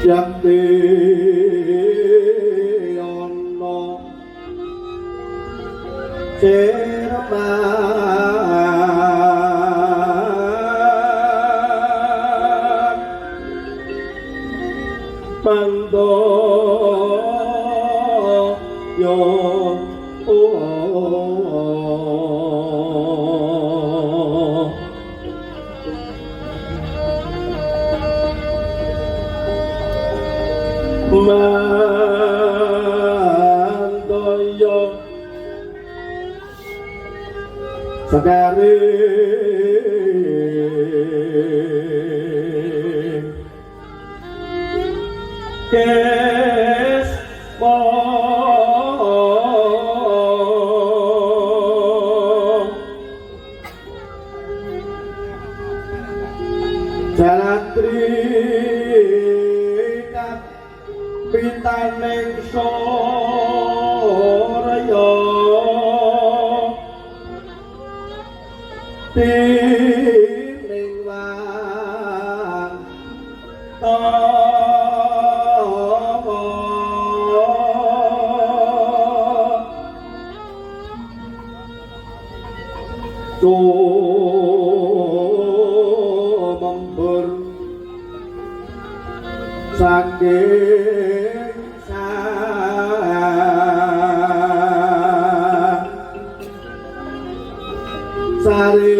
Yakti ana Jerman Pandoyo Mandoyo Sekari Kesmo Jalatri kapitaning sorya tining wang tawa tumembur saking sari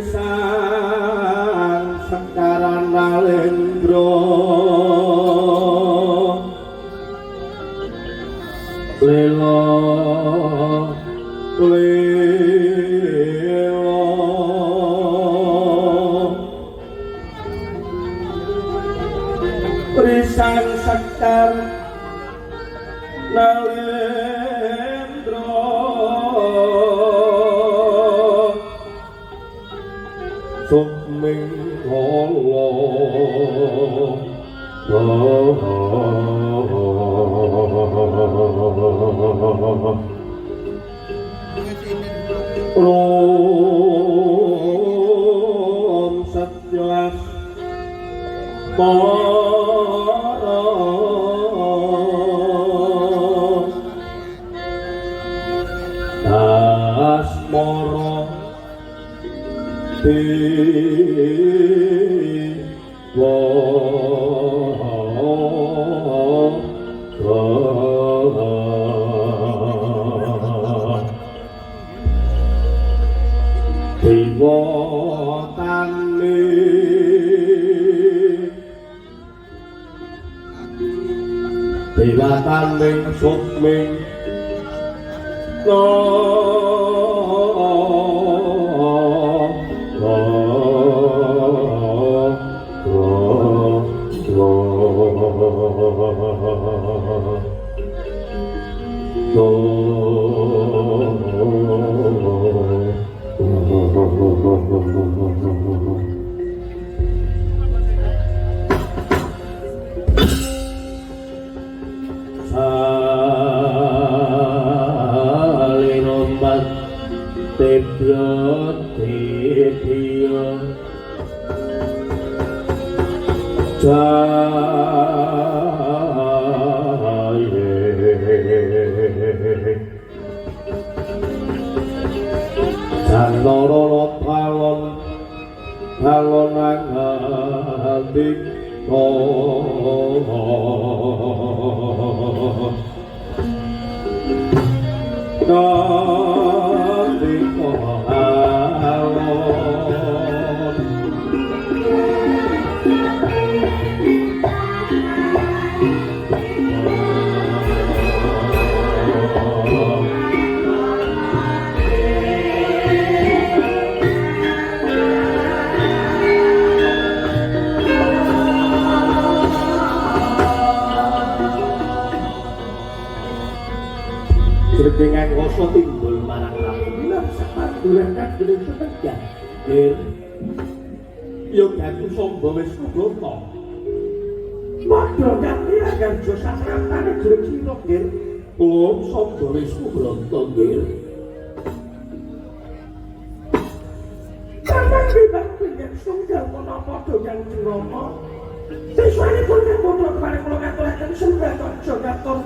Risan sekaran nalendra lela lela Risan sekar nalendra Sukming kala Rum satya para Asmara Dewa Dewa tani Dewa taning sukming Salinomat tibya tibya Jaye Janarana palon palon angandika Nandika alon Gredengan rasa timbul marang Prabu lan sapandulan kadeling sepenggah. Nggih. Ya gaku Samba Wisnu Brata. Padha kanthi ragarja satrapane jroning sira, nggih. Kula Samba Wisnu Brata, nggih. Samang bebas pengen sunggal menapa Kanjeng Rama. Siswanipun kang putra keparing kula ngaturaken sembah kaca katur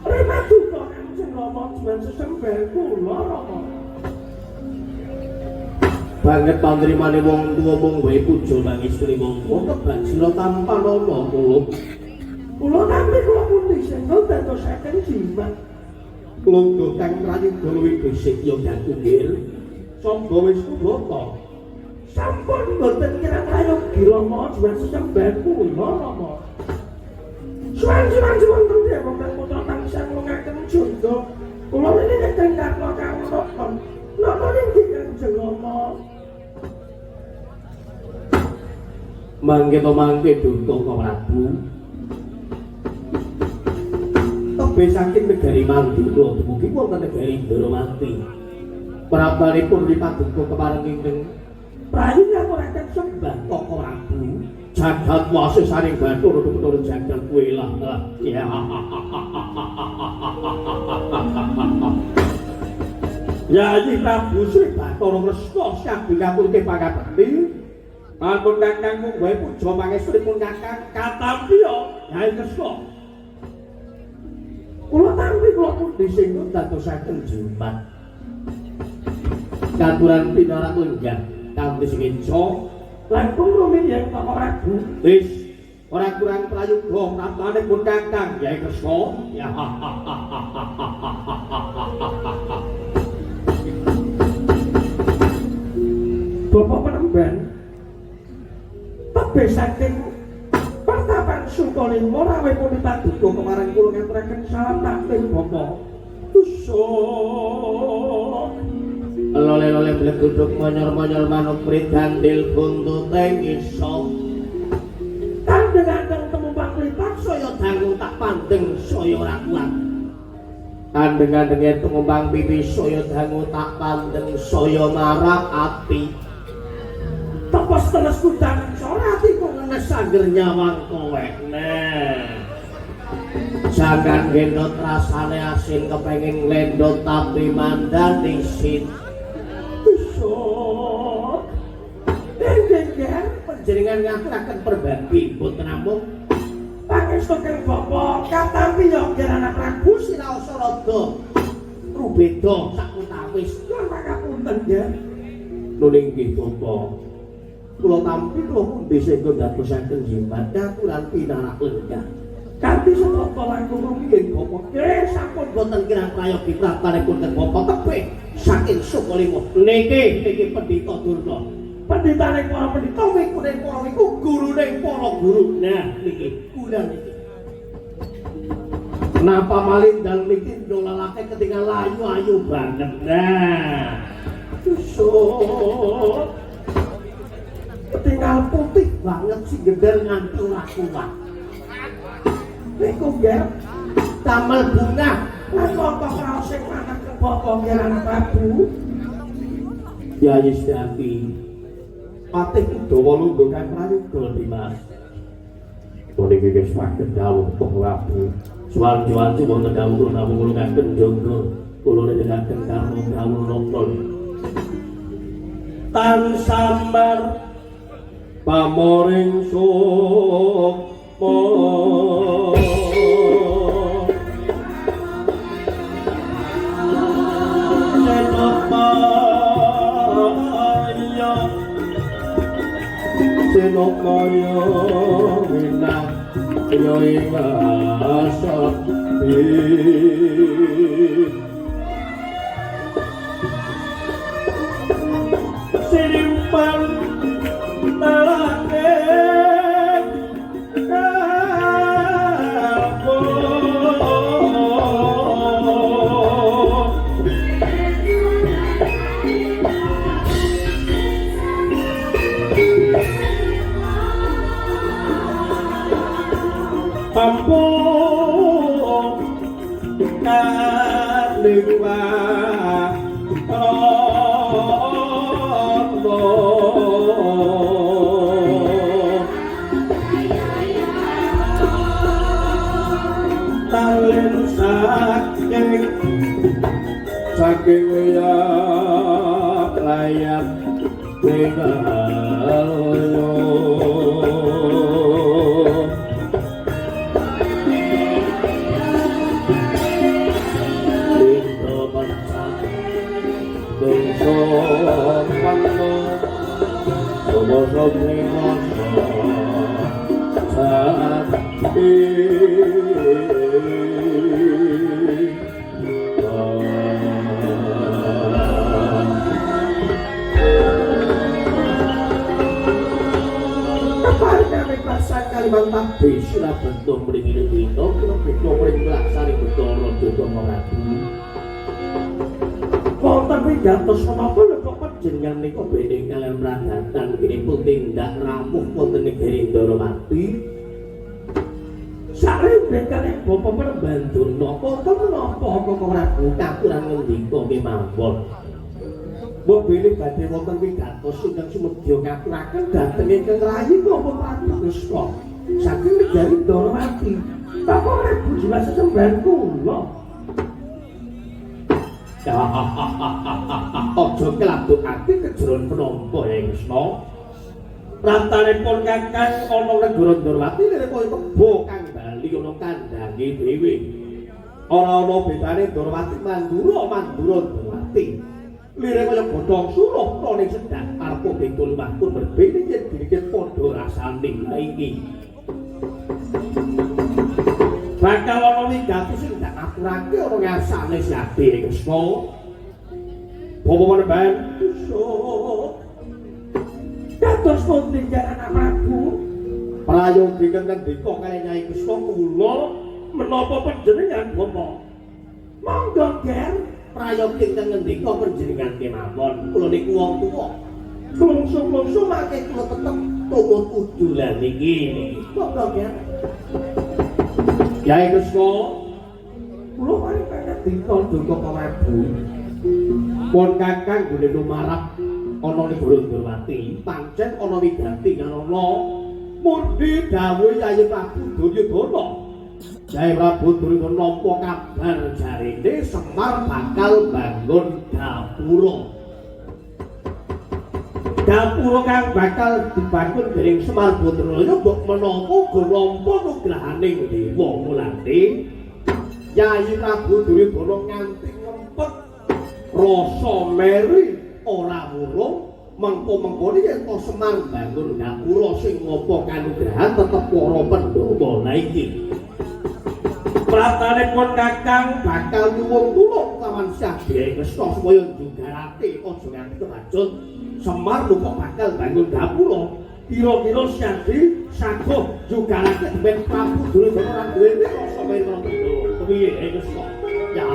rimaduka Kanjeng Rama juan sesembah kula Rama. Banget panrimane wong tuwa mung wae puja mangestri wong tuwa kebak sira tampa nana kula. Kula nampi kula pundi sing dadosaken jimat. Lungguh kang prayuga luwih dhisik ya gaku nggih. Samba Wisnu Brata. Sampun boten kirang prayogi Rama juan sesembah kula Rama. Suwan-suwan wonten dewa kang putra tansah nglungaken janda. Kula niki nyedeng karna kawula. Napa niki Kanjeng Rama? Mangke to mangke duka Prabu. Tebe saking negari Mandura dumugi wonten negari Ndrawati. Prabanipun dipaduka kepareng ingkang Prayu ngaturaken sembah Koko Prabu. Jagat wasisaning Bathara Bathara jagat kuwi lah. Ya. Yayi Prabu Sri Bathara Kresna sabi kapurke pangabekti. Ampun kakang mung wae puja pangestunipun kakang katampi ya Yayi Kresna. Kula tampi kula pundi sing dadosaken jumat. Katuran pinarak lenggah kanthi singenca langkung rumiyin Bapak Prabu. Wis ora kurang prayoga pratane pun kakang Yayi Kresna. Ya. Bapak penemban tebih saking pertapan Sukalima rawuhipun paduka kemarang kula ngaturaken salam taklim Bapak. Tusuk lole-lole bleguduk monyor-monyor manuk pridandil buntute ngisor. Kandheng-kandheng temumpang klipak saya dangu tak pandeng saya ora kuat. Kandheng-kandhenge tumumpang pipi saya dangu tak pandeng saya marak ati. Tepos teles kudang sore atiku ngenes angger nyawang kowe. Nah. Jangan gendot rasane asin kepengin nglendot tapi mandan isin. Tusuk. Nggih, panjenengan ngaturaken perbagi mboten namung pangestu keng Bapak katampi ya nggih anak Prabu siraosa rada rubeda sakutawis. Nyuwun pangapunten nggih. Nuling nggih Bapak. Kula tampi kula pundi sing dadosaken jimat katuran pinarak lenggah. Kanthi saka langkung rumiyin Bapak. Nggih sampun boten kirang prayogi pratanipun teng Bapak tebih saking Sukalima. Niki niki Pendhita Durna. Pendhitane para pendhita wikune para wiku gurune para guru. Nah niki kula niki. Napa malih dal niki ndolalake ketinggal ayu-ayu banget. Nah tusuk. Ketinggal putih banget sing gender nganti ora kuat. Niku nggih damel bunga lan mongko kraos sing manah Bapak nggih anak Prabu. Yayi Sedati patih Udawa lungguh kang prayoga Dimas. Puniki nggih saged dawuh Bapak Prabu. Suwanti-wanti wonten dawuh kula namung kula ngaken jangga kula nindakaken karma dawuh nonton. Tan samar pamoring sukma Senopaya winah ya ing asapi Sinimpan talane ampun ning warana. Talen saking saking wiyak layat bengalyo. Indra panca bangsa panca sumasa masa sakti. Kalimantan Sila bentuk mringine dina kula beda mring laksane Bathara Durga Prabu. Wonten wigatos menapa lho kok panjenengan nika bedhe kaliyan mradatan kinipun tindak rawuh wonten negeri Ndarawati. Sarembah kalih Bapak Perembandurna wonten menapa Koko Prabu kakurang ngendika kemawon. Mbok bilih badhe wonten wigatos ingkang sumedya ngaturaken dhateng ingkang rayi Bapak Prabu Kresna. Saking negari Ndarawati. Bapak Prabu jiwa sesembahan kula. Aja kelabuk ati kejeron penampa ya Kresna. Prantanipun kakang ana negara Ndarawati lire kaya kebo kang bali ana kandhange dhewe. Ora ana bedane Ndarawati Mandura, Mandura Ndarawati. Lire kaya godhong suruh ning sedak arep beda lumahpun berbeda yen dikit padha rasane iki. Bakal ana wigati sing dak aturake ana ngarsane Syati Kresna. Bapak Panembahan Besok dados pundi anak Prabu? Prayogi ngendika kaliyan Nyai Kresna kula menapa panjenengan Bapak? Monggo Ger. Prayogi ngendika panjenengan kemawon. Kula niku wong tuwa. Klungsu-klungsu mangke kula tetep tumut udulan iki. Monggo Ger. Nyai Kresna, kula paring pangandika duka Prabu. Pun kakang gone lumarap ana negara Ndrawati, pancen ana wigati karana mundi dawuh Yayi Prabu Duryudana. Yayi Prabu Duryudana nampa kabar jarene Semar bakal bangun gapura. Gapura kang bakal dibangun dening Semar Batraya mbok menapa uga nampa nugrahaning dewa. Mulane Yayi Prabu Duryudana nganti ngempet rasa meri ora wurung mengko-mengkone yen to Semar bangun gapura sing ngapa kanugrahan tetep para Pandhawa. Lah iki pratanipun kakang bakal nyuwun tulung lawan Syabya Kresna supaya njugarake aja nganti kebacut Semar lho kok bakal bangun gapura. Kira-kira Syabdi saguh njugarake ben Prabu Duryudana ora duwe rasa meri para Pandhawa. Piye Kresna? Ya.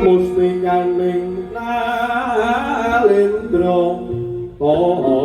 Mustikaning nalendra tombo.